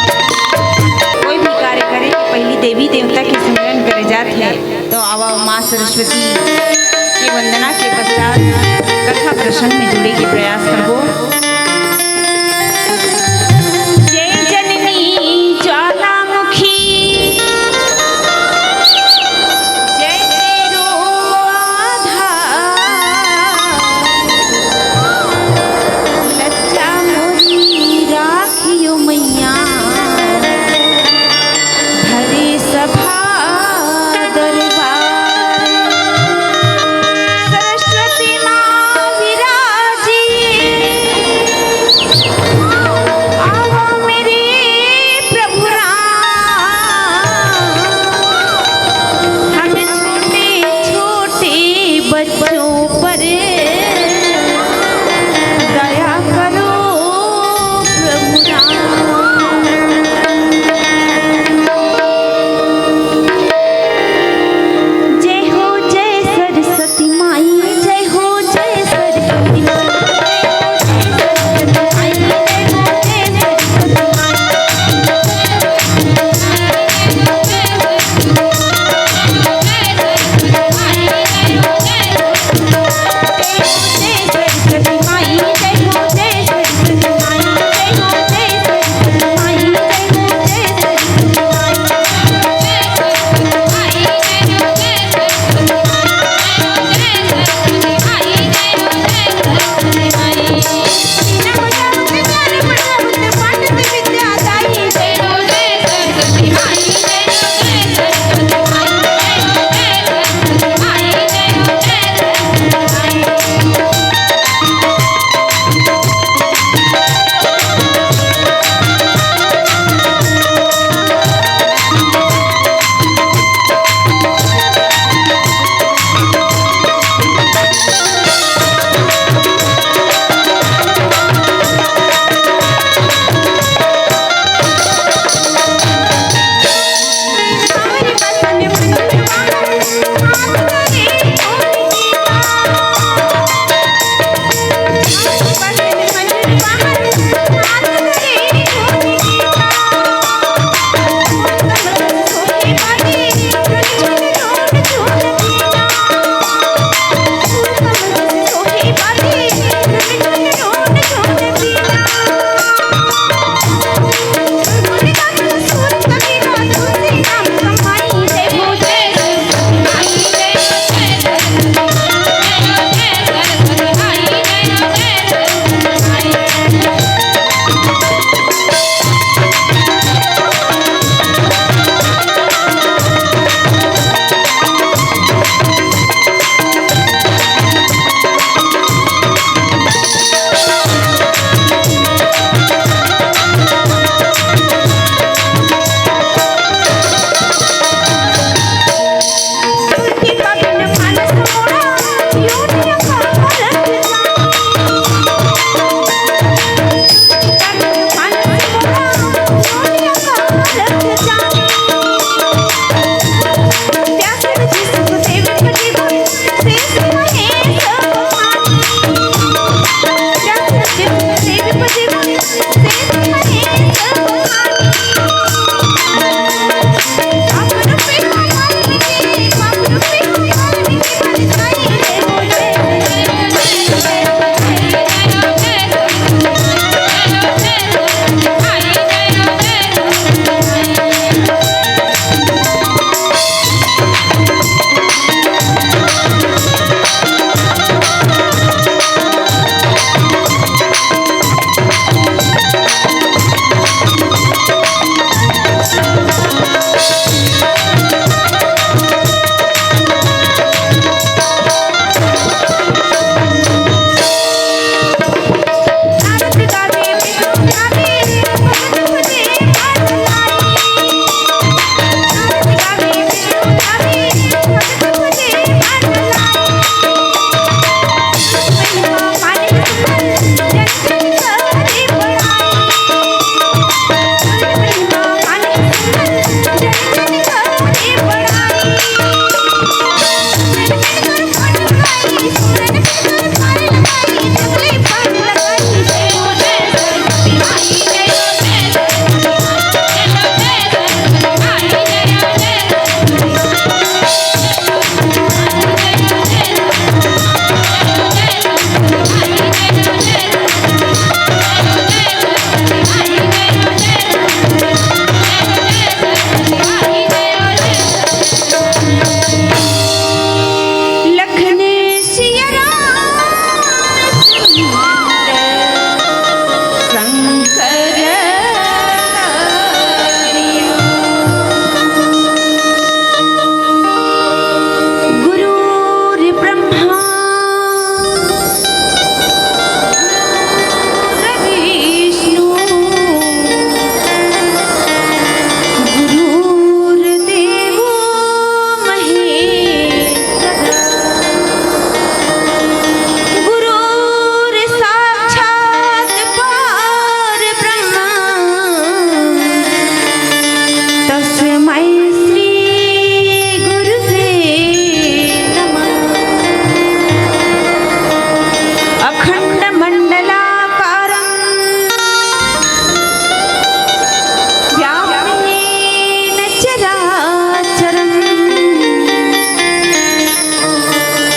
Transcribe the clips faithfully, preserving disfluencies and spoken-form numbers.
कोई भी कार्य करे के पहिली देवी देवता के सिमरन करे जात हे। तो आवा माँ सरस्वती के वंदना के पश्चात कथा प्रसंग में जुड़े के प्रयास करबो। जय जननी ज्वालामुखी, जय तेरो आधार, लज्जा मोरी राखियो मैया, भरी सभा दरबार। सरस्वती माँ विराजी,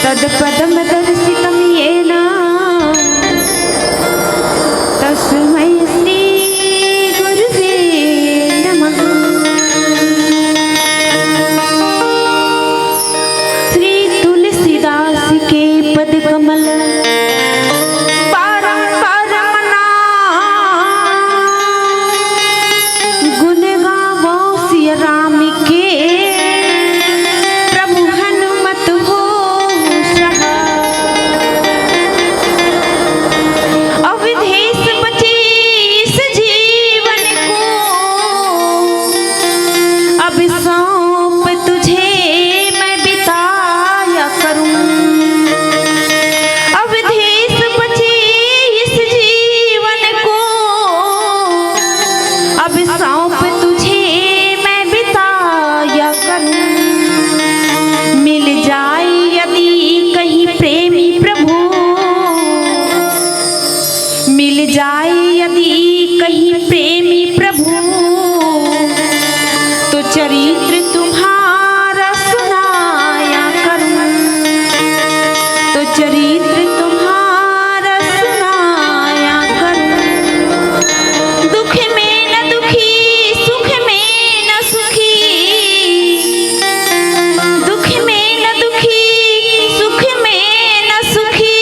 तत्पदमदर्शितं येन तस्मै श्री गुरुवे नमः। श्री तुलसीदास के पद कमल बारंबार मनाओ, गुण गावो सिया राम के, प्रभु हनुमत हो सहाय। अवधेश बचे इस जीवन को, अब सौंप तुझे मैं बिताया करूं। अवधेश बचे इस जीवन को, अब सौंप तुझे मैं बिताया करूं। मिल जाए यदि कहीं प्रेमी प्रभु, मिल जाए यदि कहीं प्रेमी प्रभु, तो चरित्र तुम्हारा सुनाया करूं, तो चरित्र तुम्हारा सुनाया करूं। दुख में न दुखी, सुख में न सुखी, दुख में न दुखी, सुख में न सुखी,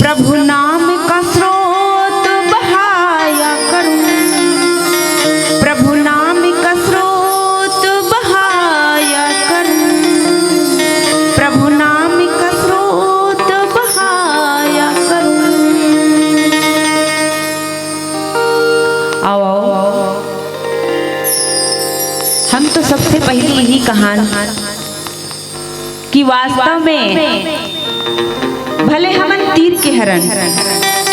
प्रभु नाम का स्रोत बहाया करूं, प्रभु नाम का स्रोत बहाया करूं, प्रभु नाम का स्रोत बहाया करूं। आओ, आओ, हम तो सबसे पहले यही कहान कि वास्तव में भले हमन तीर के हरन,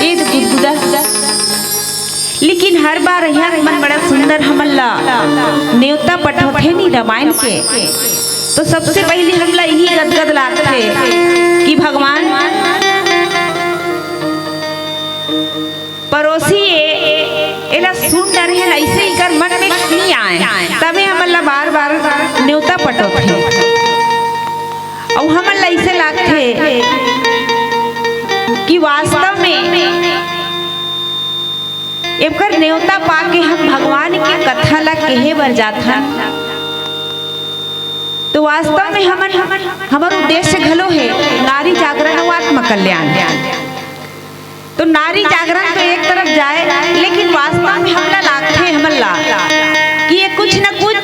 एद गुदगुदा, लेकिन हर बार यहाँ मन बड़ा सुंदर हमन ला नेवता पठोथे नी रामायण के, तो सबसे पहले हमला यही गदगद लागथे कि भगवान परोसी ए, एला सुन डरे हन, अइसे इकर मन में नी आए, तबे हमन ला बार-बार नेवता पठोथे। अउ हमन ला अइसे लागथे कि वास्तव में एकर नेवता पाके हम भगवान के कथा ला कहे बर जाथन, तो वास्तव में हमन, हमर उद्देश्य घलो हे नारी जागरण अउ आत्म कल्याण। तो नारी जागरण तो एक तरफ जाए, लेकिन वास्तव में हमला लागथे, हमन ला, कि ये कुछ न कुछ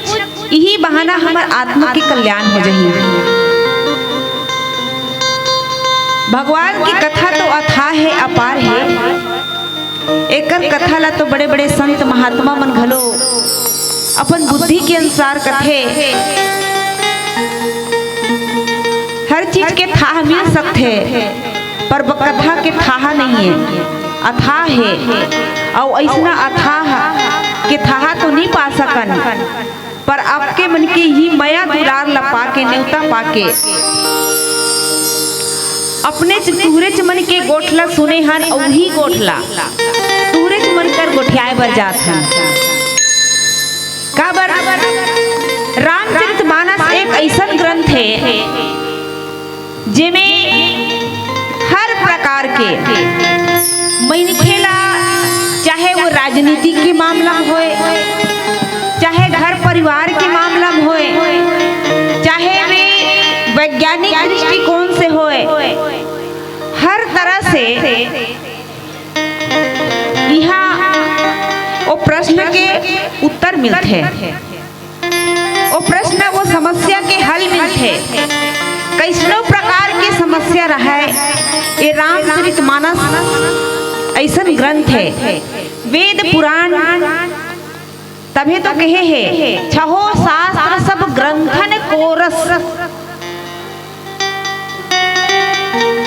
इही बहाना हमर आत्मा के कल्याण हो जाही। भगवान की कथा तो अथाह हे, अपार हे। एकर कथा ला तो बड़े-बड़े संत महात्मा मन घलो अपन बुद्धि के अनुसार कथे। हर चीज के थाह मिल सकथे, पर ब-, कथा के थाह नइये, अथाह हे। अउ अइसना अथाह के थाह तो नी पा सकन, पर आपके मन के ही मया दुलार ला पाके, नेवता पाके, अपनेच तुहरेच मन के गोठ ला सुने हन, अउ उही गोठ ला तुहरेच मन कर गोठियाए बर जात हन। काबर रामचरित मानस एक अइसन ग्रंथ हे, जेमे हर प्रकार के मनखे ला, चाहे वो राजनीति के मामला में होय, चाहे घर परिवार के मामला में होय, चाहे वे वैज्ञानिक दृष्टिकोण से होय, हर तरह से इहाँ वो प्रश्न के उत्तर मिलथे। वो प्रश्न, वो समस्या के हल मिलथे। कइसनो प्रकार के समस्या रहय, ये रामचरित मानस अइसन ग्रंथ हे। वेद पुराण तभे तो कहे हे, छहो शास्त्र सब ग्रंथन कोरस।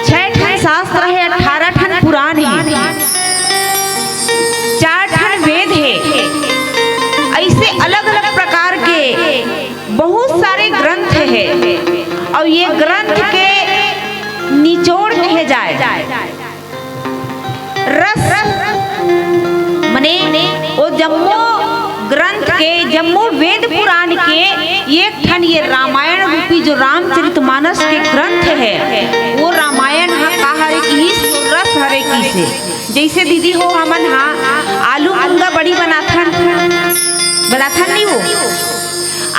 छह ठन शास्त्र हे, अठारह ठन पुराण हे, चार ठन वेद हे, अइसे अलग-अलग प्रकार के बहुत सारे ग्रंथ हे। अउ ये ग्रंथ के निचोड़ कहे जाए, रस, मने वो जम्मो ग्रंथ के, जम्मो वेद पुराण के एक ठन ये रामायण रूपी जो रामचरित मानस के ग्रंथ हे, वो रामायण ह का हरे किहिस, रस हरे किहिसे। जइसे दीदी हो, हमन हा आलू मुनगा बड़ी बनाथन, बनाथन नहीं हो?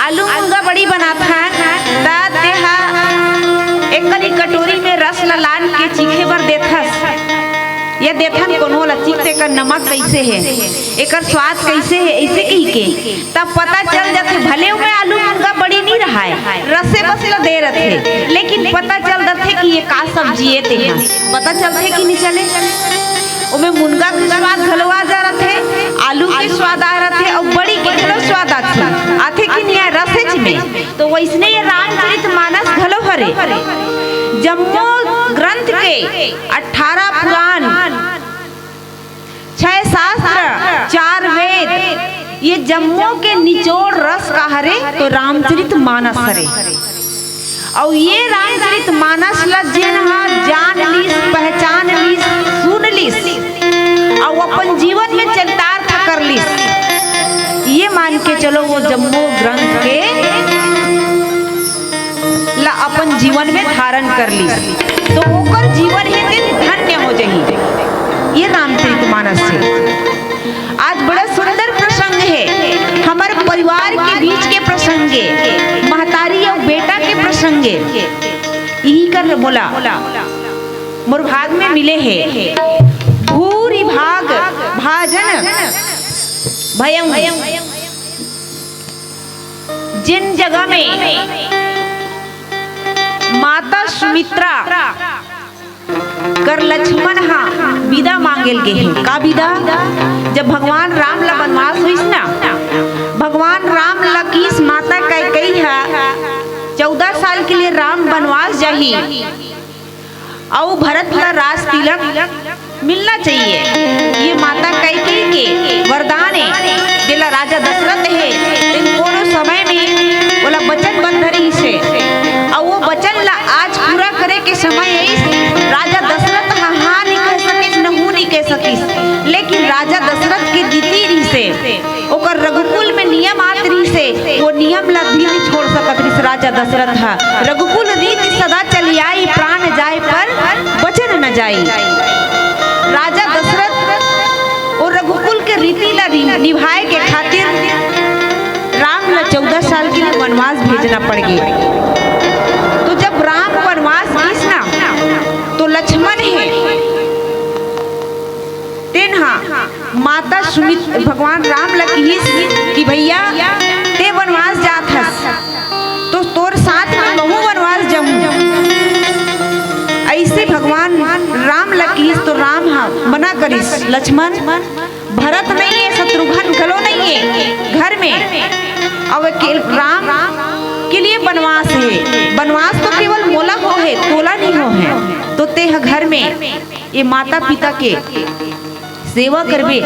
आलू मुनगा बड़ी बनाथन, त तेहा एक कनी कटोरी में रस ला लान के चीखे बर देथस, या देथन कोनो ला चीख, तेकर नमक कइसे हे, एकर स्वाद कइसे हे, अइसे कहिके। तब पता चल जाथे, भले ओमे आलू मुनगा बड़ी नी रहाय, रसे बस ल दे रथे, लेकिन पता चल जाथे कि ये का सब्जी ए, तेहा पता चलथे कि नी चले। ओमे मुनगा के स्वाद घलो आ जा रथे, आलू के स्वाद आ रथे, अउ बड़ी के घलो स्वाद आथे, आथे कि नी आय रसेच में। तो वइसने ये रामचरित मानस घलो हरे, जम्मो ग्रंथ के अठारह पुराण, छह शास्त्र, चार वेद, ये जम्मो के निचोड़ रस का हरे तो रामचरित मानस हरे। अउ ये रामचरित मानस ला जेन ह जान लीस, पहचान लीस, सुन लीस, अउ अपन जीवन में चरितार्थ कर लीस, ये मान के चलो, वो जम्मो ग्रंथ के ला अपन जीवन में धारण कर लीस, तो ओकर जीवन हे दिन धन्य हो जही। ये रामचरित मानस हे। आज बड़ा सुंदर प्रसंग हे, हमर परिवार के बीच के प्रसंग हे, महतारी अउ बेटा के प्रसंग हे। इही कर मोला मोर भाग में मिले हे। भूरि भाग भाजन भयउ। जिन जगह में माता सुमित्रा कर लक्ष्मण हा विदा मांगेल गे हे। का विदा? जब भगवान राम ला वनवास होइस ना, भगवान राम ला किस माता कैकेयी हा चौदह साल के लिए राम वनवास जाही, अउ भरत ला राज तिलक मिलना चाहिए। ये माता कैकेयी के वरदान हे, जेला राजा दशरथ हे, तेन कोनो समय में ओला वचनबद्ध रहिस हे, अउ वो वचन ला आज पूरा करे के समय आइस। राजा दशरथ ह हाँ नहीं कह सकिस, न हूँ नहीं कह सकिस, लेकिन राजा दशरथ के रीति रहिस हे, ओकर रघुकुल में नियम आत रहिस हे, वो नियम ला भी नहीं छोड़ सकत रहिस राजा दशरथ ह। रघुकुल रीति सदा चली आई, प्राण जाए पर वचन न जाई। राजा दशरथ वो रघुकुल के रीति ला नि-, निभाए के खातिर राम ला चौदह साल के लिए वनवास भेजना पड़ गे। तो जब राम वनवास गिस ना, तो लक्ष्मण हे, तेन हा माता सुमित-, भगवान राम ला किहिस कि भैया, ते वनवास जात हस, तो तोर साथ में महूं वनवास जाहूं। अइसे भगवान राम ला किहिस तो राम हा मना करिस, लक्ष्मण, भरत नहीं हे, शत्रुघ्न घलो नहीं हे घर में, अउ अकेल राम के लिए वनवास हे। वनवास तो केवल मोला हो हे, तोला नहीं हो हे, तो ते ह घर में ये माता पिता के सेवा करबे,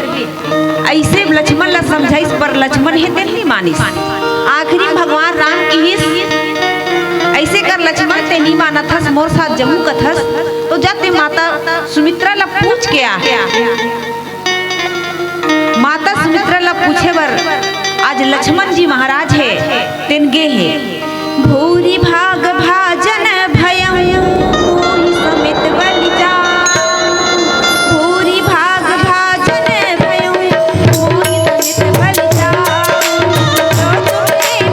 अइसे लक्ष्मण ला समझाइस, पर लक्ष्मण हे तेन नी मानिस। आखिरी भगवान राम किहिस, "अइसे कर लक्ष्मण, ते नी मानत हस, मोर साथ जहू कथस, तो जा ते माता सुमित्रा ला पूछ के आ।" माता सुमित्रा ला पूछे बर आज लक्ष्मण जी महाराज हे, तेन गे हे। भूरि भाग भाजन भयउ, मोहि समेत बलि जाऊ। भूरि भाग भाजन भयउ, मोहि समेत बलि जाऊ। जो तुम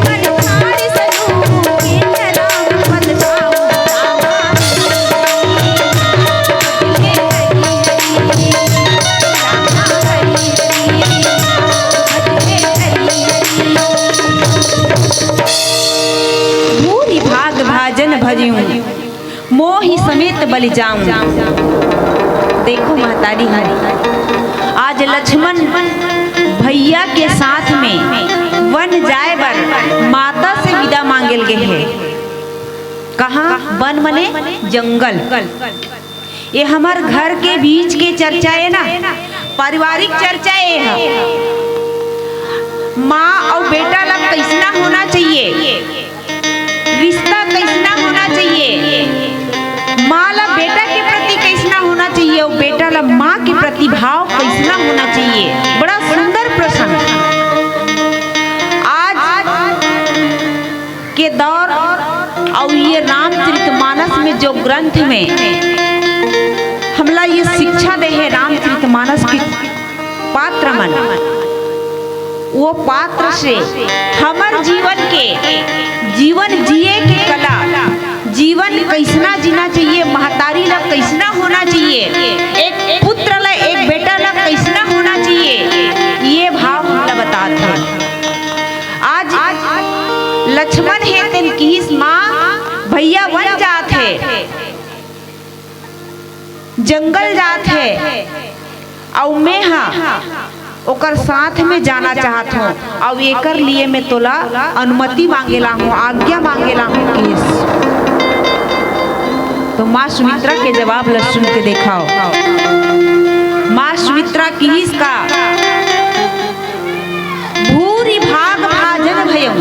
मन छाड़ि सलू, कीन्ह राम पद पाऊ। रामा भूरि भाग भाजन भजउँ, मोहि समेत बलि जाऊँ। देखो महतारी हो, आज लक्ष्मण भैया के साथ में वन जाए बर माता से विदा मांगेल गे हे। कहाँ? वन मने जंगल। ये हमर घर के बीच के चर्चा हे ना, पारिवारिक चर्चा हे। माँ अउ बेटा ला कइसना होना चाहिए, रिश्ता कइसना होना चाहिए, माँ ला बेटा के प्रति कइसना होना चाहिए अउ बेटा ला माँ के प्रति भाव कइसना होना चाहिए। बड़ा सुंदर प्रसंग। अउ ये रामचरित मानस में जो ग्रंथ में हमला ये शिक्षा दे हे रामचरित मानस के पात्र मन, वो पात्र से हमर जीवन के, जीवन जिए के कला, जीवन कैसना जीना चाहिए, महतारी ला कैसना होना चाहिए, एक पुत्र ला, एक बेटा ला कैसना होना चाहिए, ये भाव हमला बतात हे। आज लक्ष्मण हे तेन किहिस, माँ, भैया वन जात हे, जंगल जात हे, अउ मैं हा ओकर साथ में जाना चाहत हूँ, अउ एकर लिए मैं तोला अनुमति मांगे ला हूँ, आज्ञा मांगे ला हूँ किहिस। तो माँ सुमित्रा के जवाब ला सुन के देखाव। माँ सुमित्रा किहिस का, भूरि भाग भाजन भयउ।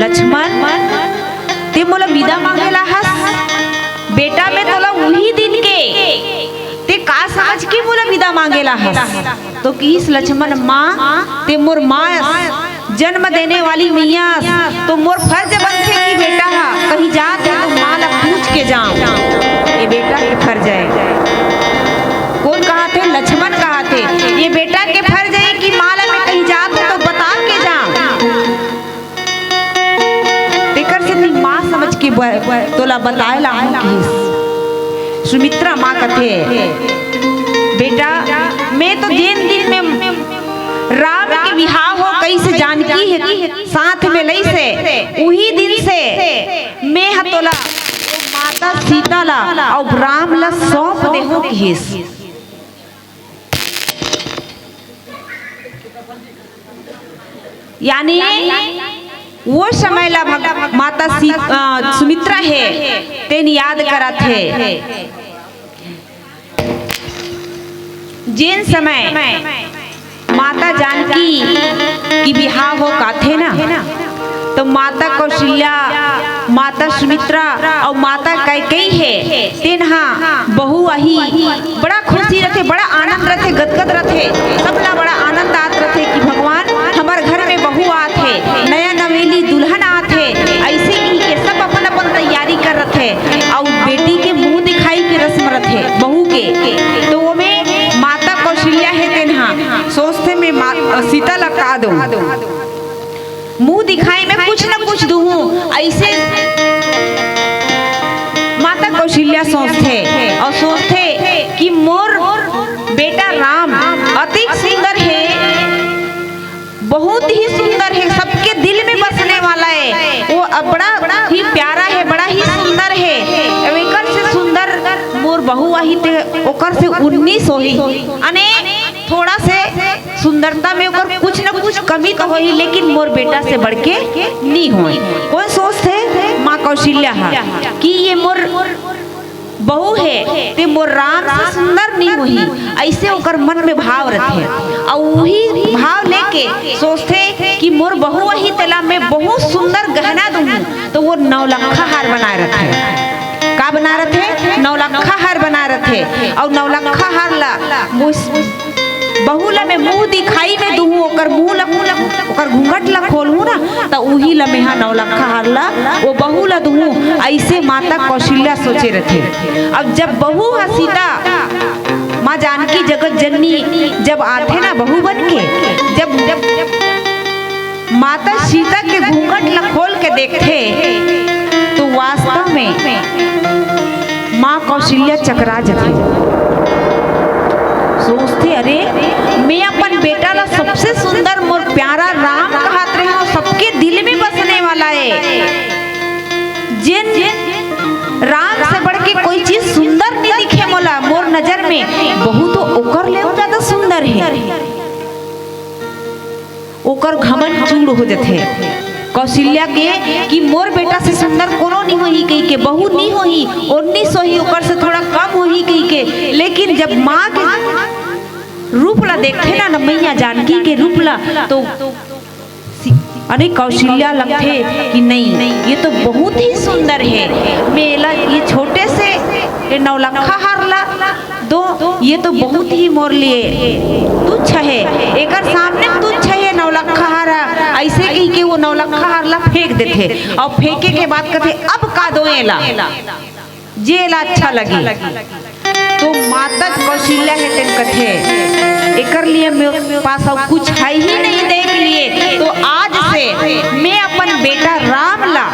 लक्ष्मण, ते मोला विदा मांगे ला हस? बेटा, मैं तोला उही दिन के, ते का समझ के मोला विदा मांगे ला हस? तो किहिस लक्ष्मण, माँ, ते मोर माँ अस, जन्म देने वाली मैया अस, तो मोर फर्ज बनथे कि बेटा हा कहीं जात हे तो माँ ला पूछ के जाऊं। ये बेटा के फर्ज हे। कोन कहाथे? लक्ष्मण कहाथे। ये बेटा के फर्ज हे कि माँ ला मैं कहीं जात हूँ तो बता के जाऊं। तेकर सेती माँ समझ के ब-, तोला बताए ला हूँ किहिस। सुमित्रा माँ कथे, बेटा, मैं तो जेन दिन में राम के बिहाव हो कइसे जानकी हे साथ में लइसे, उही दिन से मैं ह तोला माता सीता ला अउ राम ला सौंप देहूं किहिस। यानी वो समय ला भग-, माता सी-, अ, सुमित्रा हे, तेन याद करत हे। जेन समय माता जानकी के बिहाव हो काथे ना, तो माता कौशल्या, माता सुमित्रा अउ माता कैकेयी हे, तेन हा बहू आही, बड़ा खुशी रथे, बड़ा आनंद रथे, गदगद रथे, सबला बड़ा आनंद आत रथे कि भगवान हमर घर में बहू आत हे, नया नवेली दुल्हन आत हे, अइसे कहिके सब अपन अपन तैयारी कर रथे। अउ बेटी के मुंह दिखाई के रस्म रथे बहू के, तो ओमे माता कौशल्या हे तेन हा सोचथे, मैं मा-, सीता ला का दूं, मुंह दिखाई में कुछ न कुछ दूहूं, अइसे माता कौशल्या सोचथे अउ सोचथे कि मोर बेटा राम अतिक सुंदर हे, बहुत ही सुंदर हे, सबके दिल में बसने वाला हे, वो बड़ा ही प्यारा हे, बड़ा ही सुंदर हे। अब एकर से सुंदर मोर बहू आही ते ओकर से उन्नीस होही, अने थोड़ा से सुंदरता में ओकर कुछ न कुछ कमी तो होही, लेकिन मोर बेटा से बढ़ के नी होय। कोन सोचथे? माँ कौशल्या हा कि ये मोर बहू हे, ते मोर राम से सुंदर नी होही, अइसे ओकर मन में भाव रथे। अउ उही भाव लेके सोचथे कि मोर बहू आही, तेला मैं बहुत सुंदर गहना दूहूं, तो वो नौलखा हार बनाए रथे। का बनाए रथे? नौलखा हार बनाए रथे। अउ नौलखा हार ला मुस-, बहू ला मैं मुंह दिखाई में दूहूं, ओकर मुंह ला, ओकर घूंघट ला खोलहूं ना, त उही ला मेहा नौलखा हार ला, वो बहू ला दूहूं, अइसे माता कौशल्या सोचे रथे। अब जब बहू ह सीता, माँ जानकी जगत जननी जब आथे ना बहू बन के, जब, जब माता सीता के घूंघट ला खोल के देखथे, तो वास्तव में माँ कौशल्या चकरा जथे। सोचथे, अरे, मैं अपन बेटा ला सबसे सुंदर, मोर प्यारा राम कहत रहे हूँ, सबके दिल में बसने वाला हे। जेन राम से बढ़ के कोई चीज सुंदर नहीं दिखे मोला, मोर नजर में बहू तो ओकर ले ज्यादा सुंदर हे। ओकर घमंड चूड़ हो जथे कौशल्या के कि मोर बेटा से सुंदर कोनो नी होही कहिके, बहू नी होही, ओन्नीस होही, ओकर से थोड़ा कम होही कहिके। लेकिन जब माँ के रूप ला देखथे ना, न मैया जानकी के रूप ला, तो सि-, अरे कौशल्या लगथे कि नहीं, ये तो बहुत ही सुंदर हे। मैं एला, ये छोटे से, ये नौलखा हार ला दो, ये तो बहुत ही मोर लिए तुच्छ हे, एकर सामने तुच्छ हे नौलखा हार ह। अइसे कहिके वो नौलखा हार ला फेंक देथे। अउ फेंके के बाद कथे, "अब का दो एला, जे एला अच्छा लगी।" तो माता कौशल्या हे तेन कथे, "एकर लिए मेरे पास अउ कुछ है ही नहीं दे के लिए, तो आज से मैं अपन बेटा राम ला,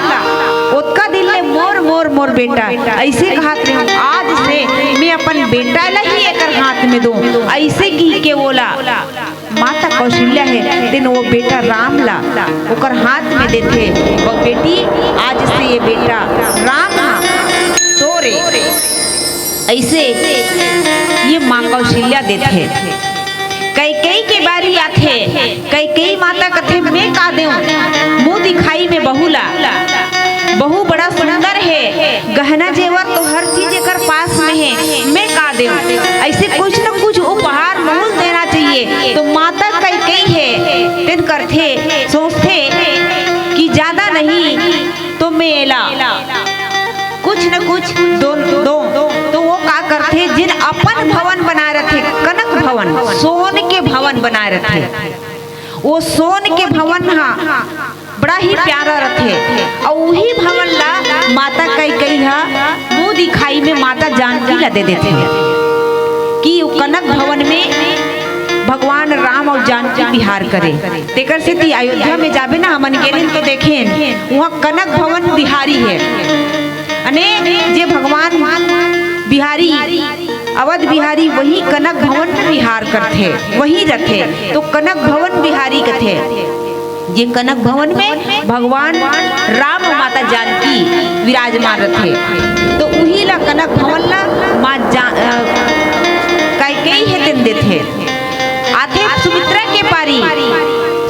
ओतका दिन ले मोर, मोर, मोर बेटा," अइसे कहत रहे हूँ, "आज से मैं अपन बेटा ला ही एकर हाथ में दूँ," अइसे कहिके ओला माता कौशल्या हे तेन वो बेटा राम ला ओकर हाथ में देथे, अउ बेटी, आज से ये बेटा राम हा तोरे। अइसे ये माँ कौशल्या देथे। कैकेयी के बारी आथे, कैकेयी माता कथे, "मैं का देऊं मुंह दिखाई में बहू ला, बहू बड़ा सुंदर हे, गहना जेवर तो हर चीज एकर पास में हे, मैं का देऊं?" अइसे कुछ न कुछ उपहार महूं ल देना चाहिए। तो माता कैकेयी हे तेन करथे, सोचथे कि ज्यादा नहीं तो मैं एला कुछ न कुछ दो, दो। तो वो का करथे, जेन अपन भवन बनाए रथे, कनक भवन, सोन के भवन बनाए रथे, वो सोन के भवन हा बड़ा ही प्यारा रथे। अउ उही भवन ला माता कैकेयी हा मुंह दिखाई में माता जानकी ला दे देथे कि वो कनक भवन में भगवान राम अउ जानकी बिहार करे। तेकर सेती अयोध्या में जाबे ना हमन गेन तो देखेन, उहाँ कनक भवन बिहारी हे। अने जे भगवान बिहारी, अवध बिहारी, वही कनक भवन में बिहार करथे, वही रथे, तो कनक भवन बिहारी कथे। जे कनक भवन में भगवान राम अउ माता जानकी विराजमान रथे, तो उही ला कनक भवन ला माँ जा-, अ, कैकेयी हे तेन देथे। आथे सुमित्रा के पारी,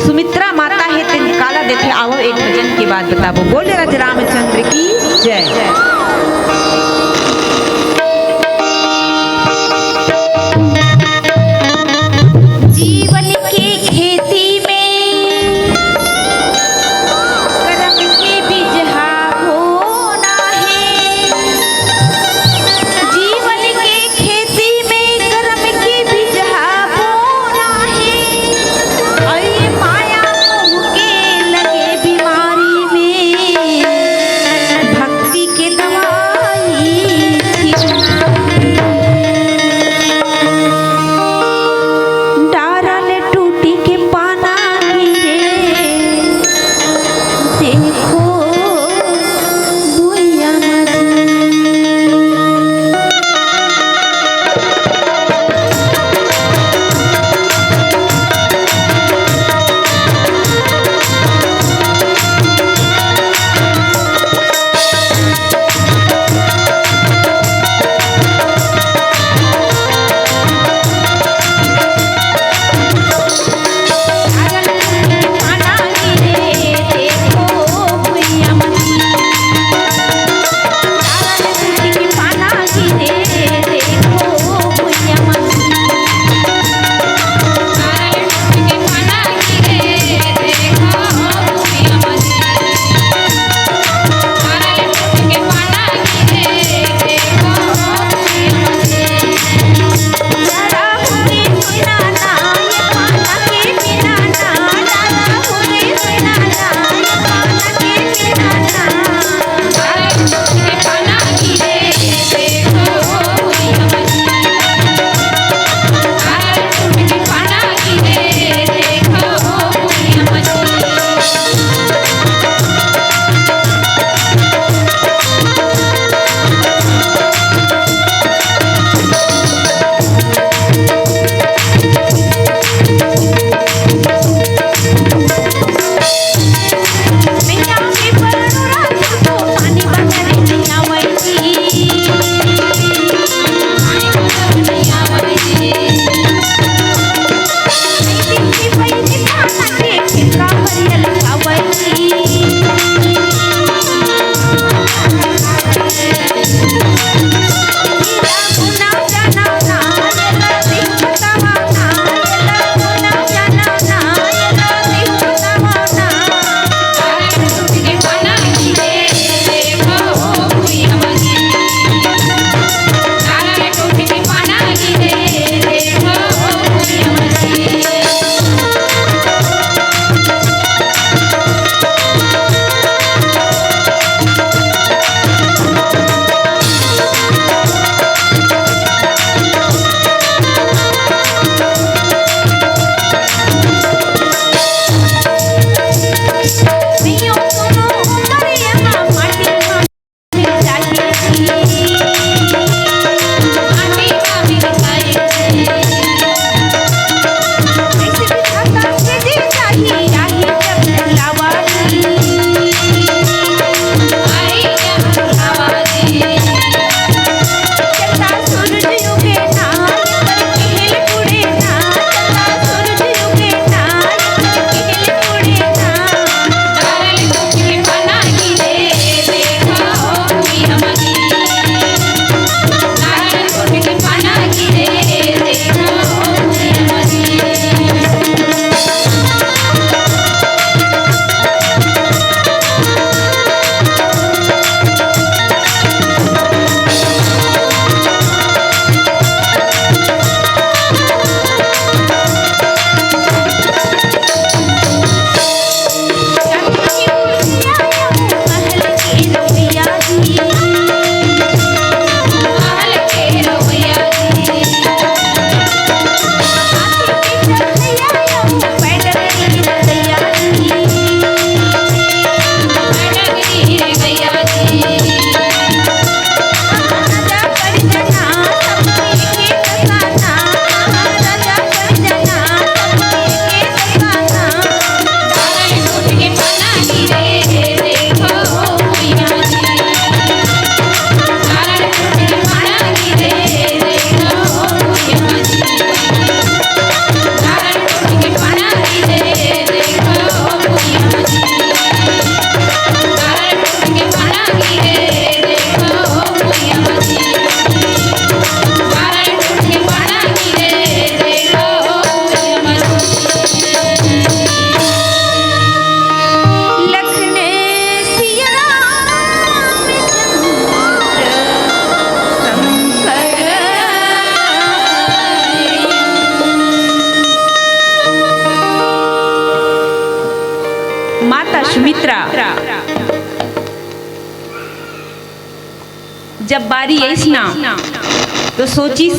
सुमित्रा माता हे तेन काला देथे, आवो एक भजन के बाद बताबो। बोले राज रामचंद्र की जय। जीवन के खेती में करम के बिजहा बोना हे। जीवन के खेती में करम के बिजहा बोना हे। अई माया मोह के लगे बीमारी में भक्ति के दवाई छिड़काई। डारा ले टूटी के जब बारी आइस ना, तो सोचिस,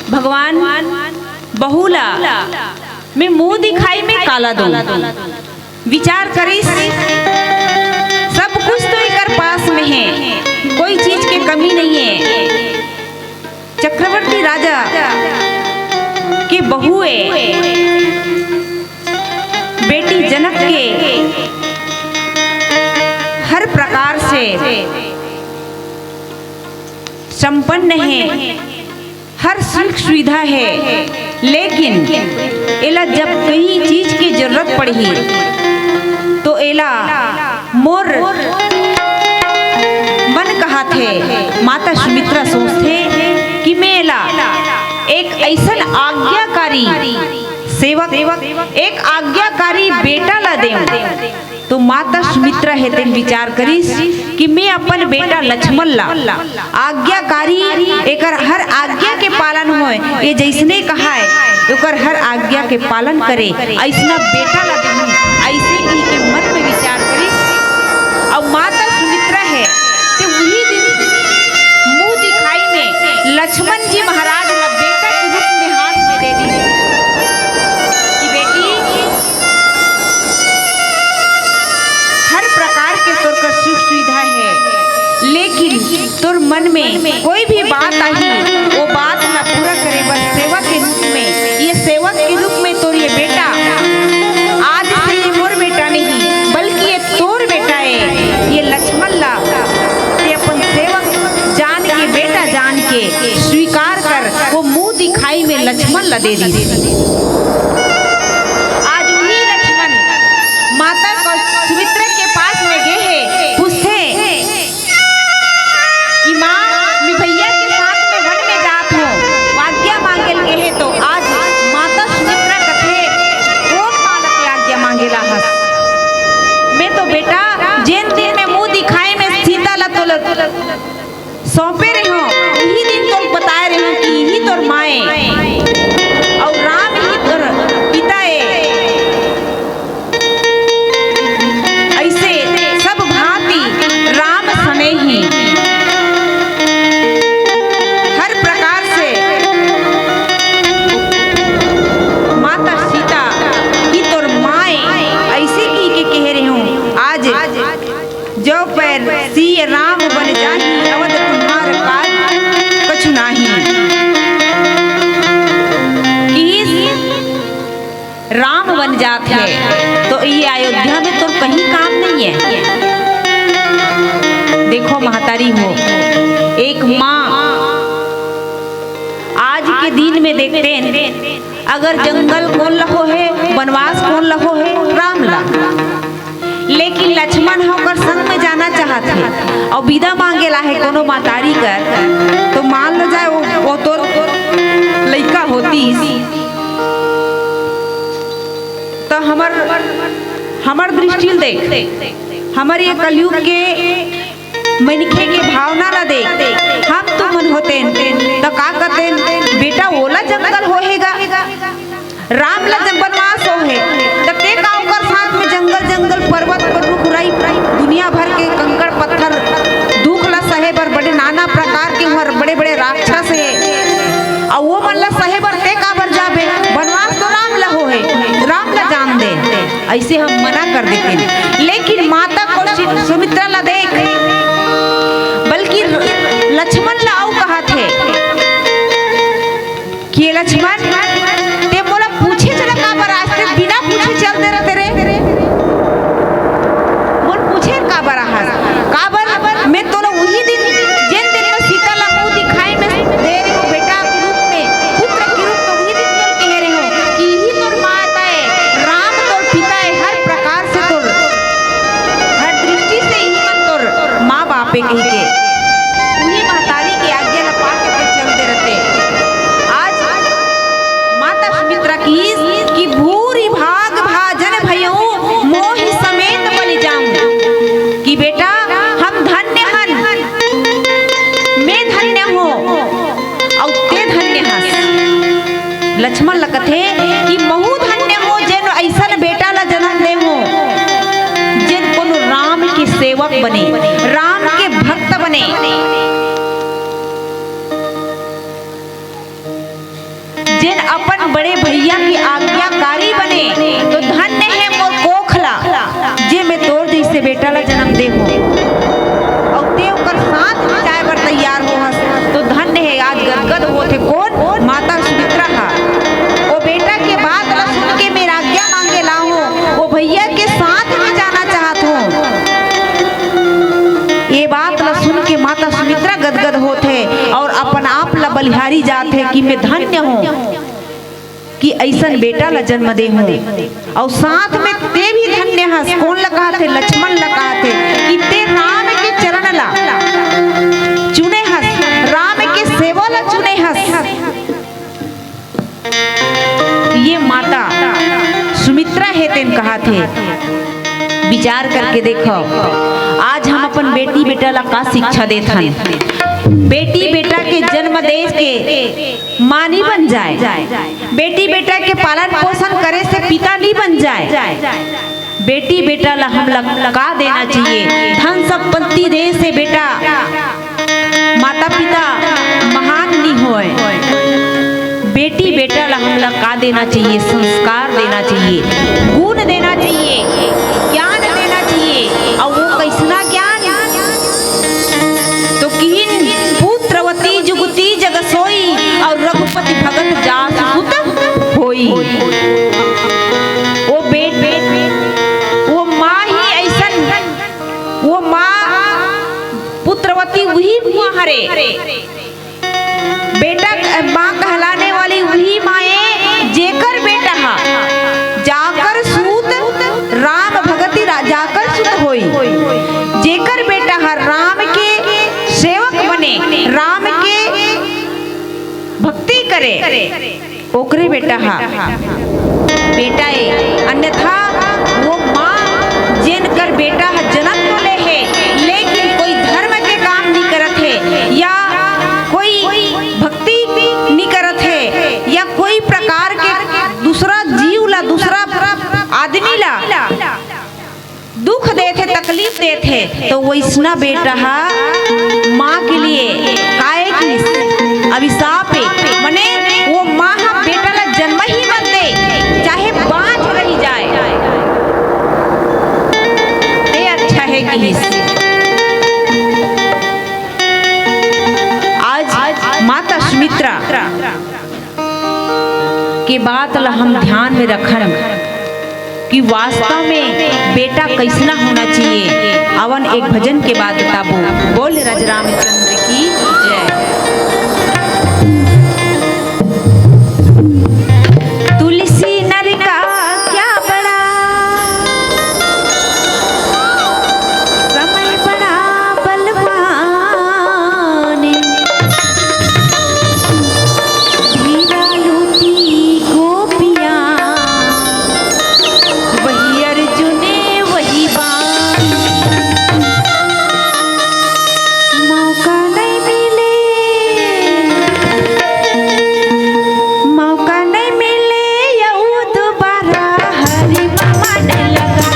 "भगवान, बहू ला मैं मुंह दिखाई में काला दूं।" विचार करिस, "सब कुछ तो एकर पास में हे, कोई चीज के कमी नहीं हे।" चक्रवर्ती राजा के बहू ए, बेटी जनक के हर प्रकार से संपन्न हे, हर सुख सुविधा हे, लेकिन एला जब कहीं चीज के जरूरत पड़ही, तो एला मोर मन कहत हे, माता सुमित्रा सोचथे कि मैं एला एक अइसन आज्ञाकारी सेवक, एक आज्ञाकारी बेटा ला देऊं। तो माता सुमित्रा हे तेन विचार करिस कि मैं अपन बेटा लक्ष्मण ला आज्ञाकारी, एकर हर आज्ञा के पालन होय, ये जइसने कहाय ओकर हर आज्ञा के पालन करे, अइसना बेटा ला देहूं, अइसे कहि के मन में विचार करिस। अउ माता सुमित्रा हे ते उही दिन मुंह दिखाई में लक्ष्मण जी महाराज ला बेटा के रूप में हाथ में दे दिस कि बेटी, हर प्रकार के तोर कर सुख सुविधा हे, लेकिन तोर मन में कोई भी बात आही, वो बात ला पूरा करे बर सेवक के रूप में, ये सेवक के रूप में तोर ये बेटा, आज से ये मोर बेटा नहीं, बल्कि ये तोर बेटा हे। ये लक्ष्मण ला ते अपन सेवक जान के, बेटा जान के स्वीकार कर। वो मुंह दिखाई में लक्ष्मण ला दे दिस। आज उही लक्ष्मण माता कौ-, सुमित्रा के पास में गे हे, पूछथे कि माँ, मैं भैया के साथ में वन में जात हूँ, आज्ञा मांगे ल गे हे। तो आज माता सुमित्रा कथे, "कोन बालक के आज्ञा मांगे ल गे हस?" मैं तो बेटा, जेन दिन में मुंह दिखाई में सीता ला तोला सौंपे रेहेंव, इही दिन तोर बताए रेहेंव कि इही तोर माँ ए, अउ राम ही तोर पिता ए। अइसे सब भांति राम सनेही, हर प्रकार से माता सीता ही तोर माँ ए, अइसे कहि के कहे रेहेंव। आज जो पैर सिय राम बन जाही, अवध तुम्हार काज कछु नाही। किहिस राम बन जात हे, तो ये अयोध्या में तोर कहीं काम नहीं हे। देखो महतारी हो, एक माँ आज के दिन में देखतेन, अगर जंगल कोन ल होहे, बनवास कोन ल होहे, राम ला। लेकिन लक्ष्मण ह ओकर संग में जाना चाहत हे, अउ बिदा मांगे ल आहे कोनो महतारी कर, तो मान लो जाए वो, वो तो लइका होतीस, तो हमर, हमर दृष्टि ल देख, हमर ये कलयुग के मनखे के भावना ला देख, हम तुमन होतेन, त का कतेन, "बेटा, ओला जंगल होहे गा, राम ला जब बनवास होहे, त ते का ओकर साथ में जंगल, जंगल, पर्वत पर रुख राई, दुनिया भर के कंकड़ पत्थर, दुख ला सहे बर बड़े नाना प्रकार के उहर बड़े-बड़े राक्षस हे, अउ वो मन ला सहे बर ते काबर जाबे? बनवास तो राम ला होहे, राम ला जान दे।" अइसे हम मना कर देतेन। लेकिन माता कौशि-, सुमित्रा ला देख, बल्कि लक्ष्मण ला अउ कहत हे कि "लक्ष्मण, ते मोला पूछे चला काबर, आज ते बिना पूछे चल दे रहे तेरे, मोर पूछे काबर आहस, काबर मैं तोला उही दिन, जेन दिन में सीता ला मुंह दिखाई में दे रहे हो बेटा के रूप में, पुत्र के रूप में, उही दिन तोल कहे रहे हो कि इही तोर माता ए, राम तोर पिता ए, हर प्रकार से तोर, हर दृष्टि से इही मन तोर माँ बाप ए," कहि के उही महतारी के आज्ञा ला पा के चल दे रहते। आज माता सुमित्रा किहिस कि "भूरि भाग भाजन भयउ मोहि समेत बलि जाऊं", कि बेटा, हम धन्य हन, मैं धन्य हों, अउ ते धन्य हस। लक्ष्मण ल कथे कि महू धन्य हों, जेन अइसन बेटा ल जनम दे हों, जेन कोनो राम के सेवक बने, राम के भक्त बने, जेन अपन बड़े भैया के आज्ञाकारी बने, तो धन्य हे मोर कोख ला, जे मैं तोर जइसे बेटा ला जन्म दे हों। अउ ते ओकर साथ में जाए बर तैयार होहस, तो धन्य हे। आज गदगद होत हे कोन? माता सुमित्रा हा। ओ बेटा के बात ला सुन के मैं आज्ञा मांगे ला हों, ओ भैया के साथ में जाना चाहत हों। ये बात ला सुन के माता सुमित्रा गदगद होत हे अउ अपन आप ला बलिहारी जात हे कि मैं धन्य हों कि अइसन बेटा ला जन्म दे हों। अउ साथ में ते भी धन्य हस। कोन ला कहत हे? लक्ष्मण ला कहत हे कि ते राम के चरण ला चुने हस, राम के सेवा ला चुने हस। ये माता सुमित्रा हे, तेन कहत हे, विचार करके देखो, आज हम अपन बेटी बेटा ला का शिक्षा देत हन। बेटी बेटा के जन्म दे के माँ नी बन जाए, बेटी बेटा के पालन पोषण करे से पिता नी बन जाए, बेटी बेटा ला हमला का देना चाहिए? धन संपत्ति दे से बेटा माता पिता महान नी होय। बेटी बेटा ला हमला का देना चाहिए? संस्कार देना चाहिए, गुण देना चाहिए, ज्ञान देना चाहिए। अउ वो कइसना ज्ञान? तो किहिन, पुत्रवती जुगति जग सोई, अउ रघुपति भगत जासु सुत होई। वो बेट-, वो माँ ही अइसन, वो माँ पुत्रवती उही माँ हरे। बेटा, माँ कहलाने वाली उही माँ ए, जेकर बेटा हा जाकर सूत राम भगति रा-, जाकर सुत होई। जेकर बेटा हा राम के सेवक बने, राम के भक्ति करे, ओकरे बेटा हा बेटा ए, अन्यथा वो माँ जेन कर बेटा हा जन्म तो ले हे, लेकिन कोई धर्म के काम नी करत हे या कोई भक्ति नी करत हे या कोई प्रकार के दूसरा जीव ला, दूसरा आदमी ला दुख देथे, तकलीफ देथे, तो वइसना बेटा हा माँ के लिए काय किहिस? अभिशाप हे। मने वो माँ हा बेटा ला जन्म ही मत दे, चाहे बाँझ रही जाए। ये अच्छा हे किहिस। आज माता सुमित्रा के बात ला हम ध्यान में रखन कि वास्तव में बेटा कइसना होना चाहिए। अवन एक भजन के बाद बताबो। बोल राजा रामचंद्र की जय। तुलसी नर का क्या बड़ा, समय बड़ा बलवान। धीरा लूटी गोपियाँ, वही अर्जुन वही बाण। मौका नहीं मिले, मौका नहीं मिले, यहू दोबारा हरि ममन लगा।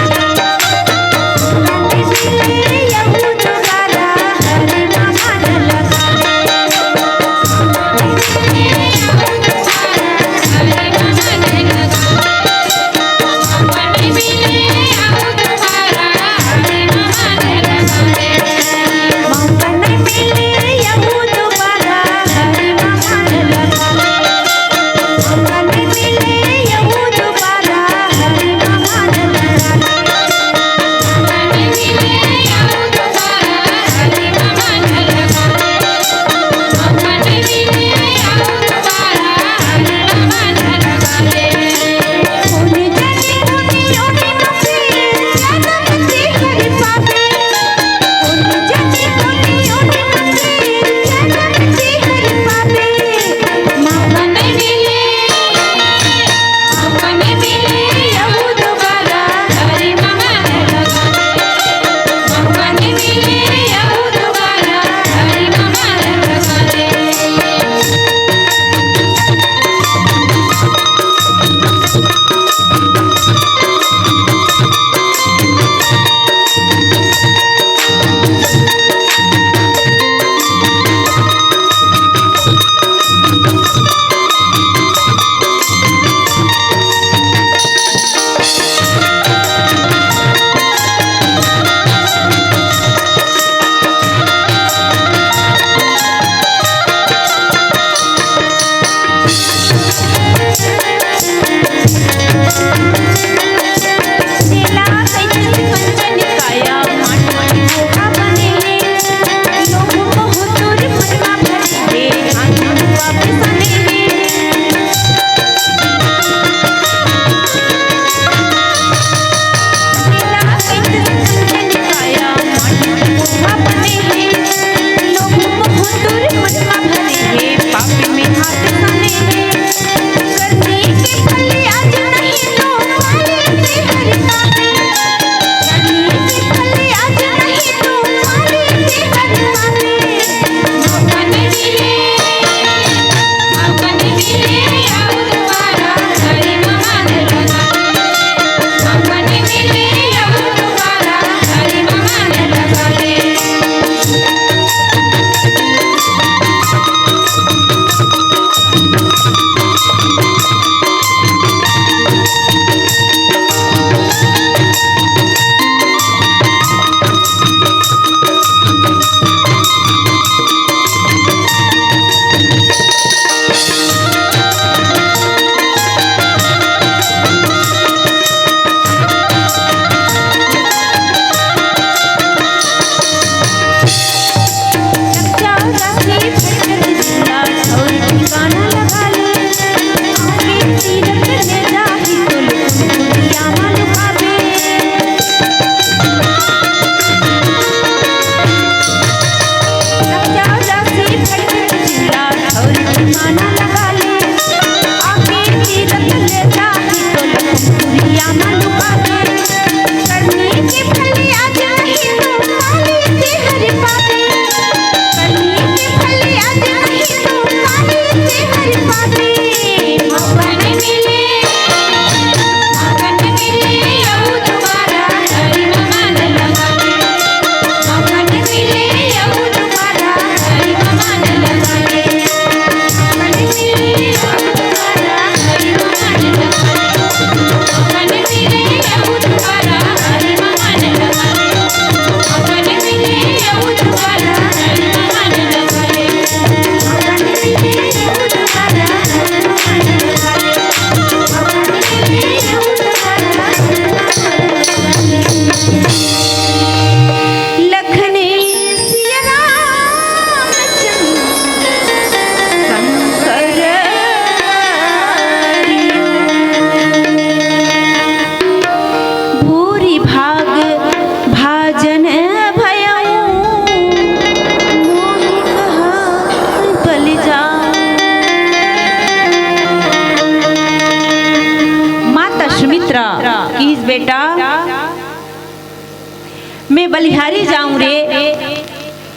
मैं बलिहारी जाऊं रे,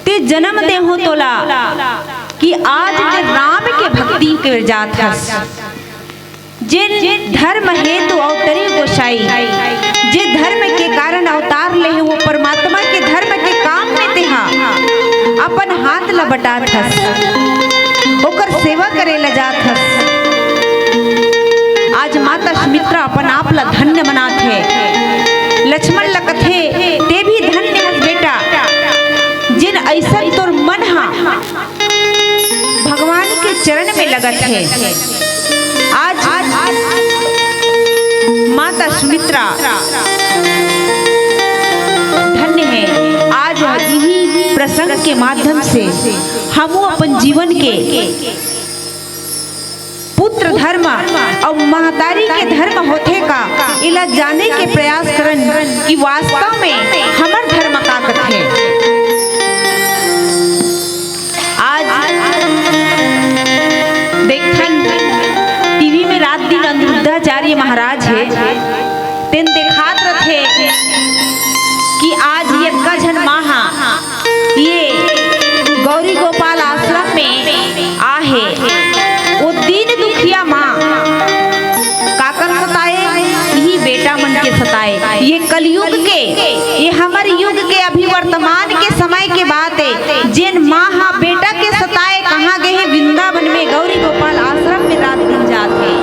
ते जन्म देहूं तोला, कि आज ते राम के भक्ति के जात हस। जेन धर्म हेतु अवतरे गोसाई, जे धर्म के कारण अवतार ले हे, वो परमात्मा के धर्म के काम में तेहा अपन हाथ ल बटात हस, ओकर सेवा करे ल जात हस। आज माता सुमित्रा अपन आप ल धन्य मनात हे, लक्ष्मण ल कथे, "ते भी धन्य हस बेटा, जिन अइसन तोर मन हा भगवान के चरण में लगत हे।" आज माता सुमित्रा धन्य हे। आज इही प्रसंग के माध्यम से हमू अपन जीवन के पुत्र धर्म अउ महतारी के धर्म होथे का, एला जाने के प्रयास करन कि वास्तव में हमर धर्म का कथे। आज देखथन टीवी में रात दिन अनिरुद्धाचार्य महाराज हे, तेन देखात रथे कि आज यतका झन माँ हा ये गौरी गोपाल आश्रम में आहे, वो दीन दुखिया माँ काकर सताए, इही बेटा मन के सताए। ये कलयुग के, ये हमर युग के, अभी वर्तमान के समय के बात हे। जेन माँ हा बेटा के सताए कहाँ गे हे? वृंदावन में गौरी गोपाल आश्रम में रात दिन जात हे।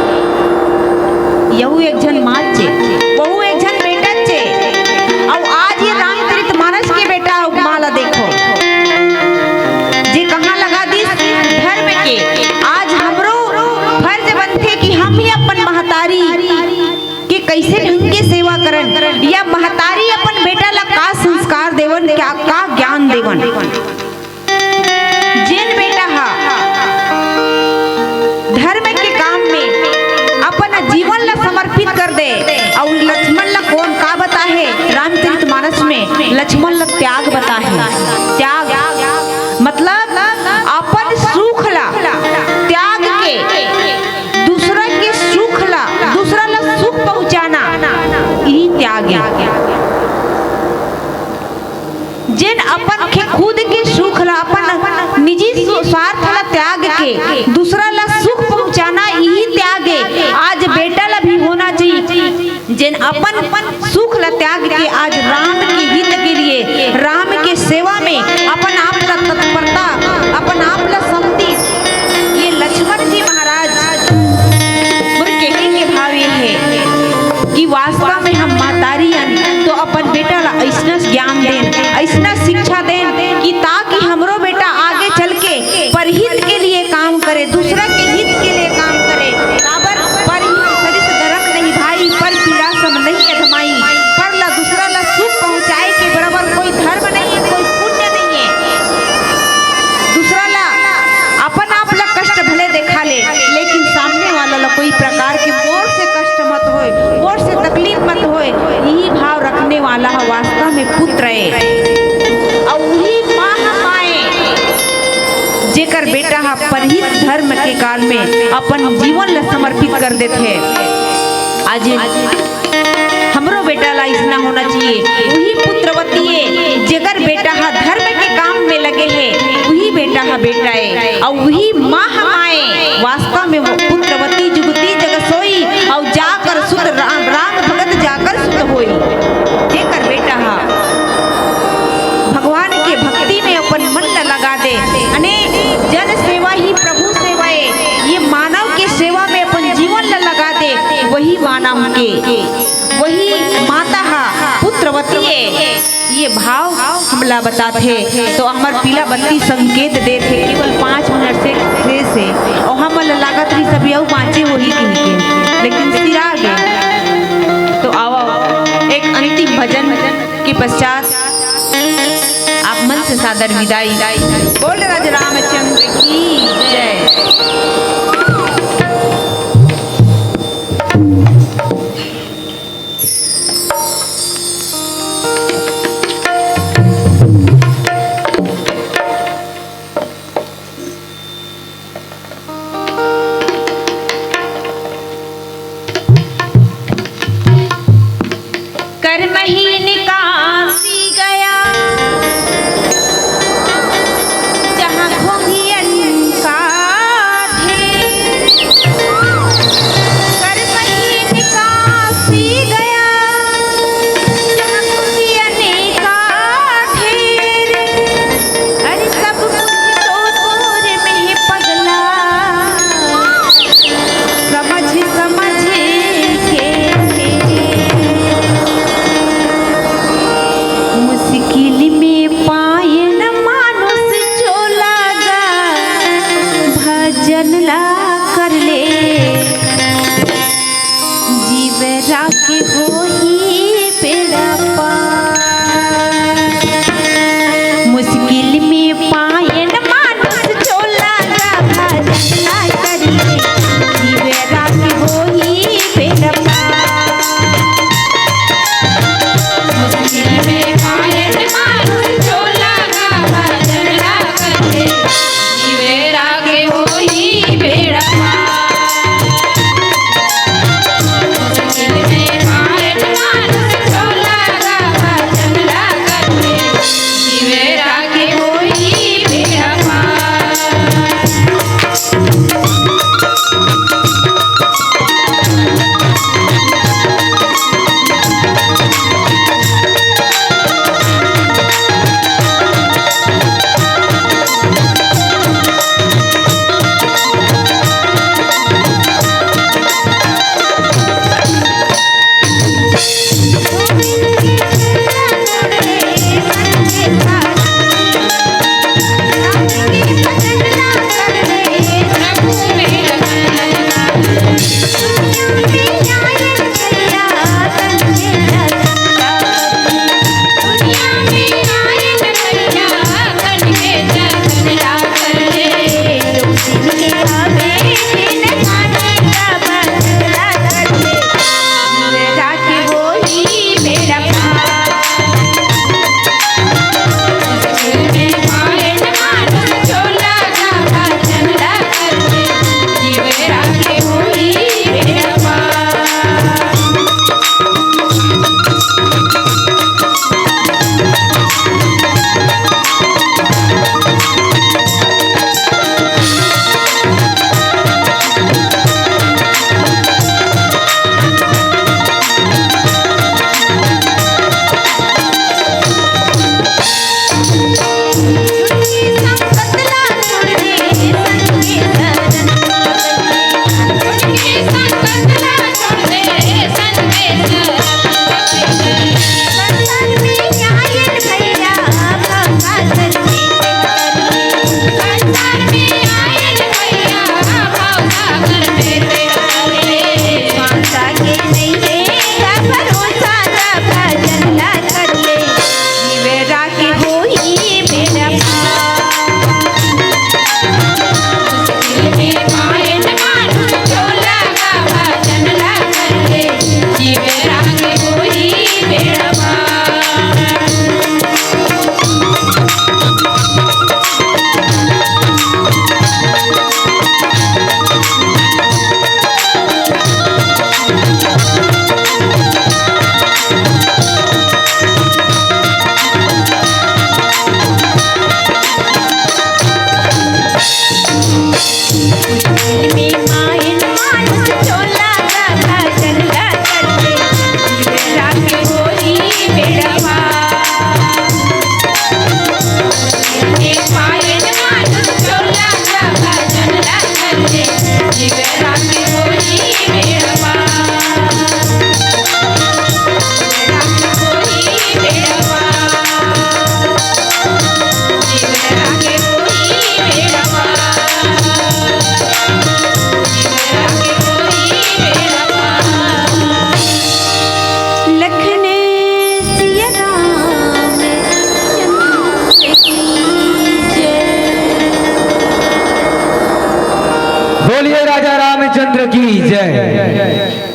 यहू एक झन माँ चे, वहू एक झन बेटा चे। अउ आज ये रामचरित मानस के बेटा अउ माँ ला देखो, जे कहाँ लगा दिस धर्म के। आज हमरो फर्ज बनथे कि हम ही अपन महतारी के कइसे ढंग के सेवा करन, या महतारी अपन बेटा ला का संस्कार देवन, क्या, का ज्ञान देवन। जेन बेटा हा धर्म के काम में अपन जीवन ला समर्पित कर दे, अउ लक्ष्मण ला कोन का बताहे रामचरित मानस में, लक्ष्मण ला त्याग बताहे। त्याग मतलब अपन सुख ला त्याग के दूसरा के सुख ला, दूसरा ला सुख पहुंचाना, ई त्याग हे। जेन अपन के खुद के सुख ला, अपन निजी स्व-, स्वार्थ ला त्याग के दूसरा ला सुख पहुंचाना, इही त्याग हे। आज बेटा ला भी होना चाहिए, जेन अपन सुख ला त्याग के आज राम के हित के लिए, राम के सेवा में अपन आप ला तत्परता, अपन आप ला समर्पित। ये लक्ष्मण जी महाराज मोर कहे के भाव ये हे कि वास्तव में हम महतारी हन तो अपन बेटा ला अइसना ज्ञान देन, अइसना शिक्षा देन कि ताकि हमरो बेटा आगे चल के परहित के लिए काम करे, दूसरा के हित के लिए काम करे। काबर परहित सरिस दरक नहीं भाई, पर पीड़ा सम नहीं अधमाई। पर ला दूसरा ला सुख पहुंचाए के बराबर कोई धर्म नहीं हे, कोई पुण्य नहीं हे। दूसरा ला अपन आप ला कष्ट भले देखा ले, लेकिन सामने वाला ला कोई प्रकार के मोर से कष्ट मत होए, मोर से तकलीफ मत होए, यही भाव रखने वाला ह वास्तव में पुत्र हे। अउ वही माँ ह माए, जेकर बेटा ह परहित धर्म के काल में अपन जीवन ला समर्पित कर देथे। आज हमरो बेटा ला अइसना होना चाहिए। वही पुत्रवती हे, जेकर बेटा ह धर्म के काम में लगे हे, वही बेटा ह बेटा हे। अउ वही माँ ह माए, वास्तव में वो पुत्रवती जुगति जग सोई, अउ जाकर सुत राम, राम भगत जाकर सुत होई। जेकर बेटा ह भगवान के भक्ति में अपन मन ला लगा दे, अने जन सेवा ही प्रभु सेवा हे, ये मानव के सेवा में अपन जीवन ला लगा दे, वही मानव के, वही माता ह पुत्रवती हे। ये भाव हमला बताथे, तो हमर पीला बत्ती संकेत देथे, केवल पाँच मिनट से शेष हे, अउ हमन ला लागत रहिस अभी अउ पाँचे होही कहिके, लेकिन सिरा गे। तो आवव, एक अंतिम भजन के पश्चात आप मन से सादर विदाई। बोल राजा रामचंद्र की जय। करमहीन काशी गया, बोलिए राजा रामचंद्र की जय।